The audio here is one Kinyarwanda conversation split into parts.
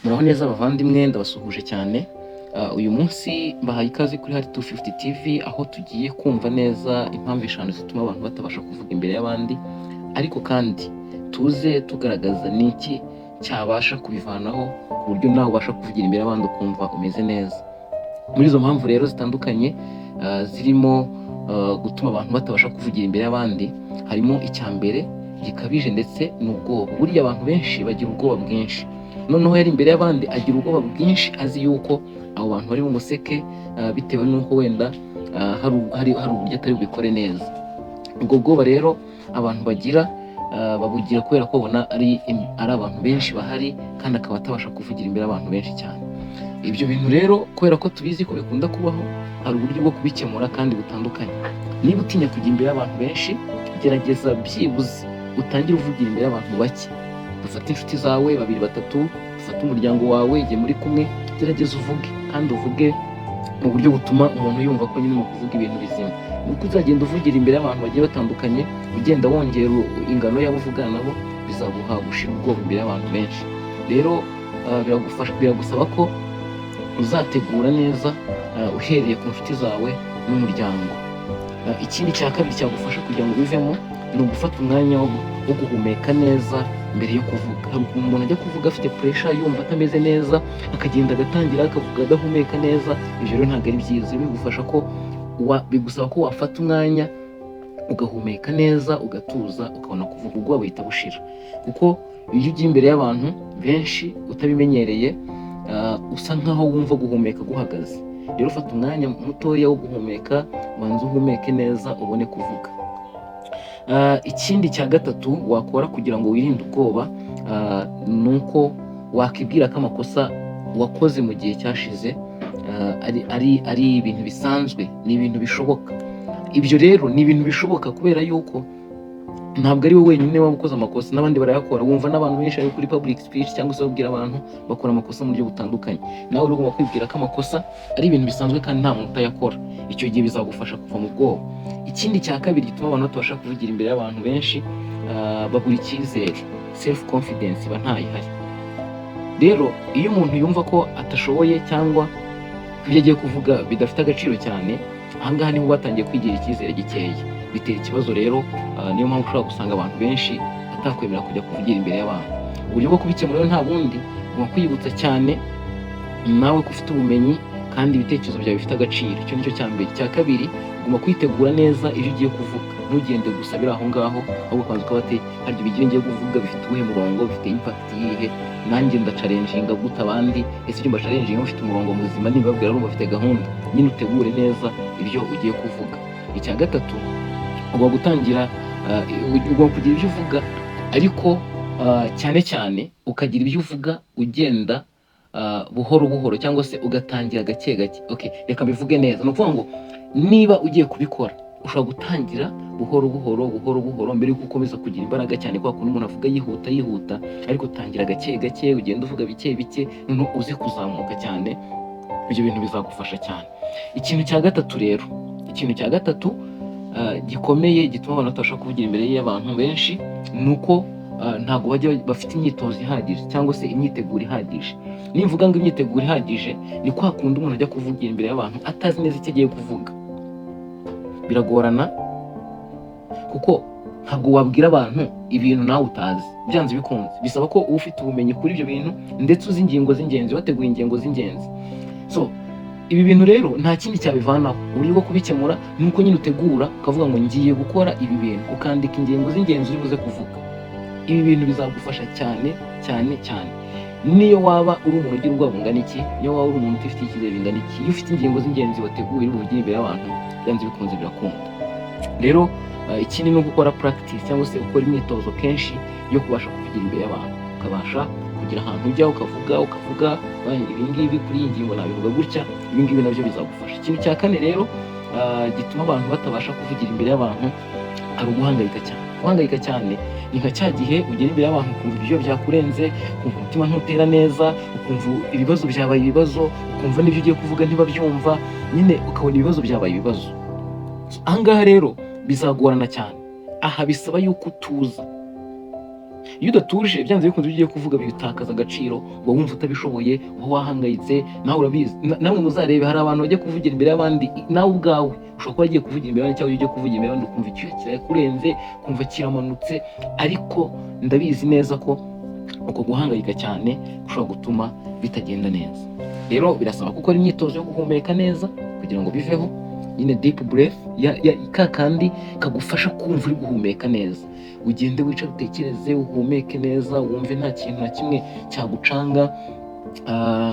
Muraho neza bavandimwe, ndabasuhuje cyane. Uyu munsi mbahaye ikaze kuri Hari 250 TV, aho tugiye kumva neza impamvu 5 zituma abantu batabasha kuvuga imbere y'abandi, ariko kandi tuze tugaragaza n'iki cyabasha kubivanaho ku buryo nawe ubasha kuvugira imbere y'abandi ukumva umeze neza. Muri izo mpamvu rero zitandukanye, zirimo gutuma abantu batabasha kuvugira imbere y'abandi, harimo icya mbere gikabije ndetse ni ubwoba. Buriya abantu benshi bagira ubwoba bwinshi, noneho yari imbere y'abandi agira ubwoba bwinshi, azi yuko abo bantu bari bumuseke, bitewe n'uko wenda hari uburyo atari bubikore neza. Ubwo bwoba rero abantu bagira, babugira kubera ko babona ari abantu benshi bahari, kandi akaba atabasha kuvugira imbere y'abantu benshi cyane. Ibyo bintu rero, kubera ko tubizi ko bikunda kubaho, hari uburyo bwo kubikemura kandi butandukanye. Niba utinya kujya imbere y'abantu benshi, gerageza byibuze utangire uvugira imbere y'abantu bake. Dufate inshuti zawe babiri, batatu, dufate umuryango wawe igihe muri kumwe, gerageza uvuge, kandi uvuge mu buryo butuma umuntu yumva ko nyine urimo kuvuga ibintu bizima. Nuko uzagenda uvugira imbere y'abantu bagiye batandukanye, ugenda wongera ingano y'abo uvugana nabo, bizaguha gushira ubwoba imbere y'abantu benshi. Rero biragufasha, biragusaba ko uzategura neza, uhereye ku nshuti zawe n'umuryango. Ikindi cya kabiri cyagufasha kugira ngo ubivemo ni ugufata umwanya wo guhumeka neza mbere yo kuvuga. Hari ukuntu umuntu ajya kuvuga afite pressure, yumva atameze neza, akagenda agatangira akavuga adahumeka neza. Ibyo rero ntabwo ari byiza. Bigufasha ko bigusaba ko wafata umwanya ugahumeka neza, ugatuza, ukabona kuvuga, ubwoba buhita bushira. Kuko iyo ugiye imbere y'abantu benshi utabimenyereye, usa nkaho wumva guhumeka guhagaze. Rero ufata umwanya mutoya wo guhumeka, ubanze uhumeke neza, ubone kuvuga. Ikindi cya gatatu wakora kugira ngo wirinde ubwoba, ni uko wakibwira ko amakosa wakoze mu gihe cyashize ari ibintu bisanzwe, ni ibintu bishoboka. Ibyo rero ni ibintu bishoboka kubera yuko ntabwo ari wowe wenyine waba ukoze amakosa, n'abandi barayakora. Wumva n'abantu benshi bari kuri public speech cyangwa se babwira abantu, bakora amakosa mu buryo butandukanye. Nawe uri ugomba kwibwira ko amakosa ari ibintu bisanzwe kandi nta muntu utayakora. Icyo gihe bizagufasha kuva mu bwoba. Ikindi cya kabiri gituma abantu batabasha kuvugira imbere y'abantu benshi, babura icyizere, self confidence iba ntayihari. Rero iyo umuntu yumva ko atashoboye cyangwa ibyo agiye kuvuga bidafite agaciro cyane, ahangaha niho batangiye kwigirira icyizere gikeya, bitera ikibazo. Rero niyo mpamvu ushobora gusanga abantu benshi atakwemera kujya kuvugira imbere y'abantu. Uburyo bwo kubikemura rero nta bundi, ugomba kwiyibutsa cyane nawe ko ufite ubumenyi kandi ibitekerezo byawe bifite agaciro. Icyo nicyo cya mbere. Icya kabiri, ugomba kwitegura neza ibyo ugiye kuvuga. Ntugende gusa biri aho ngaho, ahubwo ukabanza ukaba ati: "Harya ibyo ngiye kuvuga bifite uwuhe murongo? Bifite impact yihe? Nanjye ndachallenginga gute abandi? Ese ibyo mbachallenginga bifite umurongo muzima? Nibabwira urumva bafite gahunda?" Nyine utegure neza ibyo ugiye kuvuga. Icya gatatu, ugomba gutangira, ugomba kugira ibyo uvuga, ariko cyane cyane ukagira ibyo uvuga ugenda buhoro buhoro, cyangwa se ugatangira gake gake. Okay, reka mbivuge neza. Ni ukuvuga ngo niba ugiye kubikora, ushobora gutangira buhoro buhoro, buhoro buhoro, mbere yuko ukomeza kugira imbaraga cyane, kwa kuntu umuntu avuga yihuta yihuta. Ariko utangira gake gake, ugenda uvuga bike bike, noneho uze kuzamuka cyane. Ibyo bintu bizagufasha cyane. Ikintu cya gatatu rero, ikintu cya gatatu gikomeye gituma abantu batabasha kuvugira imbere y'abantu benshi, ni uko ntabwo bajya bafite imyitozo ihagije cyangwa se imyiteguro ihagije. Nimvuga ngo imyiteguro ihagije, ni kwa kundi umuntu ajya kuvugira imbere y'abantu atazi neza icyo agiye kuvuga. Biragorana, kuko ntabwo wabwira abantu ibintu nawe utazi. Byanze bikunze bisaba ko uba ufite ubumenyi kuri ibyo bintu, ndetse uzi ingingo z'ingenzi, wateguye ingingo z'ingenzi. So ibi bintu rero nta kindi cyabivanaho. Uburyo bwo kubikemura ni uko nyine utegura, ukavuga ngo ngiye gukora ibi bintu, ukandika ingingo z'ingenzi uri buze kuvuga. Ibi bintu bizagufasha cyane cyane cyane. Niyo waba uri umuntu ugira ubwoba bungana iki, niyo waba uri umuntu utifitiye icyizere bingana iki, iyo ufite ingingo z'ingenzi wateguye uri buvugire imbere y'abantu, byanze bikunze birakunda. Rero ikindi ni ugukora practice cyangwa se gukora imyitozo kenshi yo kubasha kuvugira imbere y'abantu, ukabasha kugira ahantu ujya ukavuga, ukavuga ibi ngibi kuri iyi ngingo nabivuga gutya. Ibi ngibi nabyo bizagufasha. Ikintu cya kane rero gituma abantu batabasha kuvugira imbere y'abantu, hari uguhangayika cyane. Guhangayika cyane ni nka cya gihe ugera imbere y'abantu ukumva ibyo byakurenze, ukumva umutima ntutera neza, ukumva ibibazo byabaye ibibazo, ukumva n'ibyo ugiye kuvuga ntibabyumva, nyine ukabona ibibazo byabaye ibibazo. Ahangaha rero bizagorana cyane. Aha bisaba yuko utuza. Iyo udatuje, byanze bikunze ibyo ugiye kuvuga bitakaza agaciro, uba wumva utabishoboye, uba wahangayitse. Nawe urabizi, namwe muzarebe, hari abantu bajya kuvugira imbere y'abandi. Nawe ubwawe ushobora kuba wagiye kuvugira imbere y'abandi, cyangwa iyo ugiye kuvugira imbere y'abandi ukumva icyuya kirakurenze, ukumva kiramanutse. Ariko ndabizi neza ko uko guhangayika cyane gushobora gutuma bitagenda neza. Rero birasaba gukora imyitozo yo guhumeka neza kugira ngo biveho nyine, deep breath ya ka kandi kagufasha kumva uri guhumeka neza. Ugende wicare, utekereze, uhumeke neza, wumve nta kintu na kimwe cyagucanga.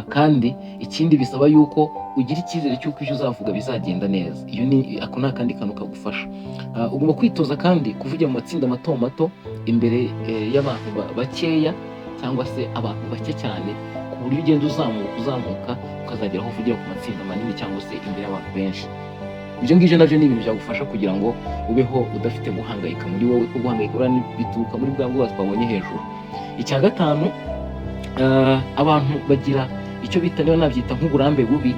Kandi ikindi, bisaba yuko ugira icyizere cy'uko ibyo uzavuga bizagenda neza. Iyo ni ako ni akandi kantu kagufasha. Ugomba kwitoza kandi kuvugira mu matsinda mato mato, imbere y'abantu bakeya cyangwa se abantu bake cyane, ku buryo ugenda uzamuka, uzamuka, ukazagera aho uvugira ku matsinda manini cyangwa se imbere y'abantu benshi. Ibyo ngibyo nabyo ni ibintu byagufasha kugira ngo ubeho udafite guhangayika muri wowe, kuko guhangayika buriya bituruka muri bwa bwoba twabonye hejuru. Icya gatanu, abantu bagira icyo bita, niba nabyita nk'uburambe bubi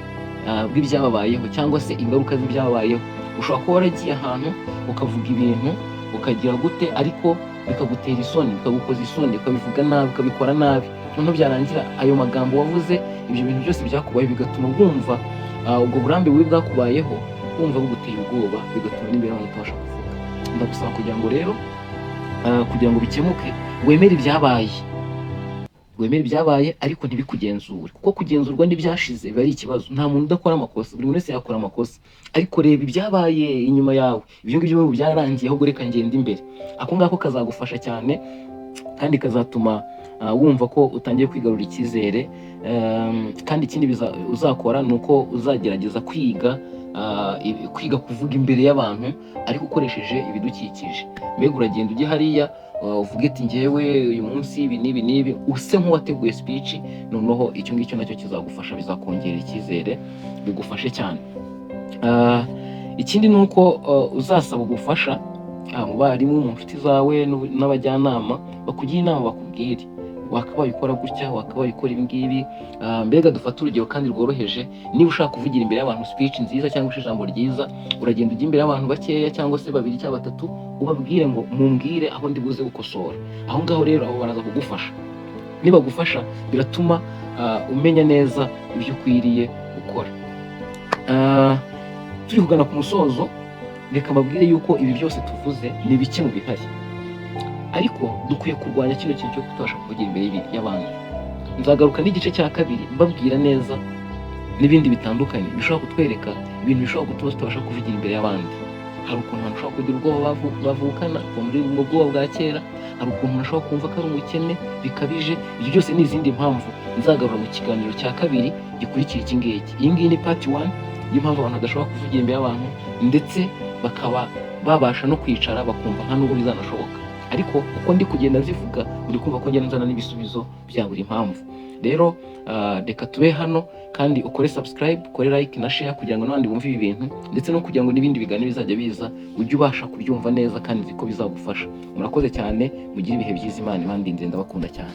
bw'ibyababayeho cyangwa se ingaruka z'ibyababayeho. Ushobora kuba waragiye ahantu ukavuga ibintu, ukagira gute, ariko bikagutera isoni, bikagukoza isoni, ukabivuga nabi, ukabikora nabi. Noneho byarangira ayo magambo wavuze, ibyo bintu byose byakubayeho, bigatuma wumva ubwo burambe bubi bwakubayeho, wumva buguteye ubwoba, bigatuma n'imbere y'abantu utabasha kuvuga. Ndagusaba kugira ngo rero, kugira ngo bikemuke, wemere ibyabaye, wemere ibyabaye, ariko ntibikugenzure, kuko kugenzurwa n'ibyashize biba ari ikibazo. Nta muntu udakora amakosa, buri muntu wese yakora amakosa, ariko reba ibyabaye inyuma yawe, ibyo ngibyo ubu byararangiye, ahubwo reka ngende imbere. Ako ngako kazagufasha cyane kandi kazatuma wumva ko utangiye kwigarurira icyizere. Kandi ikindi uzakora ni uko uzagerageza kwiga kuvuga imbere y'abantu ariko ukoresheje ibidukikije. Mbega uragenda ujye hariya, uvuge ati: "Njyewe uyu munsi ibi n'ibi n'ibi," use nk'uwateguye speech. Noneho icyo ngicyo nacyo kizagufasha, bizakongerera icyizere, bigufashe cyane. Ikindi ni uko uzasaba ubufasha mu barimu, mu nshuti zawe n'abajyanama, bakugira inama, bakubwire: "Wakabaye ukora gutya, wakabaye ukora ibi ngibi." Mbega dufate urugero kandi rworoheje: niba ushaka kuvugira imbere y'abantu speech nziza cyangwa se ijambo ryiza, uragenda ujya imbere y'abantu bakeya cyangwa se babiri cyangwa batatu, ubabwire ngo: "Mumbwire aho ndi buze gukosora." Aho ngaho rero abo baraza kugufasha. Nibagufasha biratuma umenya neza ibyo ukwiriye gukora. Turi kugana ku musozo, reka mbabwire yuko ibi byose tuvuze ni bike mu bihari, ariko dukwiye kurwanya kino kintu cyo kutabasha kuvugira imbere y'abandi. Nzagaruka n'igice cya kabiri mbabwira neza n'ibindi bitandukanye bishobora kutwereka ibintu bishobora gutuma tutabasha kuvugira imbere y'abandi. Hari ukuntu abantu bashobora kugira ubwoba bavukana, kuva muri ubwo bwoba bwa kera. Hari ukuntu umuntu ashobora kumva ko ari umukene bikabije. Ibyo byose ni izindi mpamvu nzagarura mu kiganiro cya kabiri gikurikira iki ngiki. Iyi ngiyi ni part one y'impamvu abantu badashobora kuvugira imbere y'abantu, ndetse bakaba babasha no kwicara bakumva nta nubwo bizanashoboka. Ariko uko ndi kugenda nzivuga, uri kumva ko ngenda nzana n'ibisubizo bya buri mpamvu. Rero reka tube hano, kandi ukore subscribe, ukore like na share, kugira ngo n'abandi bumve ibi bintu, ndetse no kugira ngo n'ibindi biganiro bizajya biza ujye ubasha kubyumva neza, kandi nzi ko bizagufasha. Murakoze cyane, mugire ibihe byiza, Imana ibandinde, ndabakunda cyane.